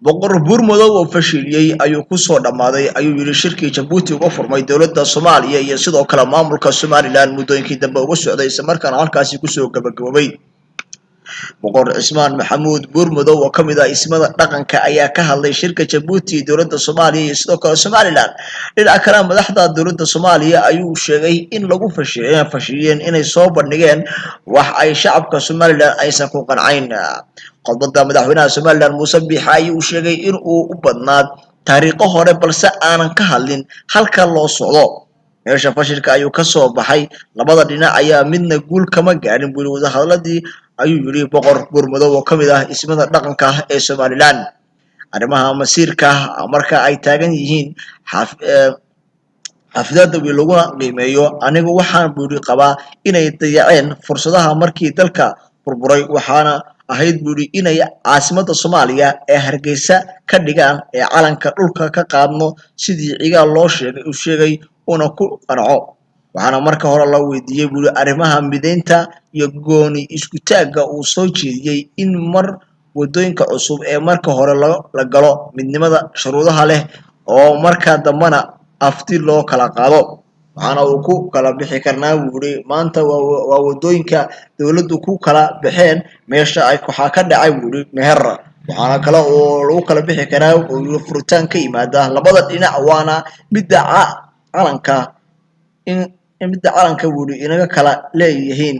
Boqor Buurmadow oo fashiliyey ayuu kusoo dhammaaday, ayuu yidhi, shirkii Jabuuti uga furmay dowladda Soomaaliya iyo sidoo kale maamulka Somalilan muddooyinkii dambe uga socday, islamarkaana halkaasi kusoo gabagaboobay. Boqor Cismaan Maxamuud Buurmadow oo kamid ah ismada dhaqanka ayaa ka hadlay shirka Jabuuti, dowladda Soomaaliya iyo sidoo kale Somalilan. Dhinaca kale, madaxda dowladda Soomaaliya ayuu sheegay in lagu fashiliyeen inay soo bandhigeen wax ay shacabka Somalilan aysan ku qancayn. Khudbadda madaxweynaha Somalilan Muuse Biixi ayuu sheegay in uu u badnaa taariikho hore, balse aanan ka hadlin halka loo socdo. Meesha fashilka ayuu ka soo baxay, labada dhinac ayaa midna guul kama gaadhin buu yidhi wadahadladii, ayuu yidhi Boqor Buurmadow oo kamid ah ismada dhaqanka ee Somalilan. Arrimaha masiirka marka ay taagan yihiin xaafidada wiil laguna qiimeeyo, anigu waxaan, buu yidhi, qabaa inay dayaceen fursadaha markii dalka burburay. Waxaana ahayd, buu yidhi, inay caasimadda Soomaaliya ee Hargeysa ka dhigaan ee calanka dhulka ka qaadno, sidii Cigaal loo sheegay, uu sheegay una ku qanco. Waxaana marka hore la weydiiyey, buu yidhi, arrimaha mideynta iyo gooni isku taagga uu soo jeediyey in mar wadooyinka cusub ee marka hore la galo midnimada shuruudaha leh oo marka dambena afti loo kala qaado. Waxaana uu ku kala bixi karnaa, buu yidhi, maanta waa wadooyinka dowladdu ku kala baxeen meesha ay waxaa ka dhacay, buu yidhi, meher. Waxaana kale oo lagu kala bixi karaa, uu yidhi, furitaan ka yimaada labada dhinac, waana midda calanka in midda calanka, buu yidhi, inaga kala leeyihiin,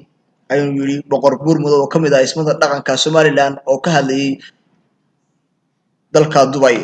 ayuu yidhi Boqor Buurmadow oo kamid ah ismada dhaqanka Somalilan oo ka hadlayay dalka Dubay.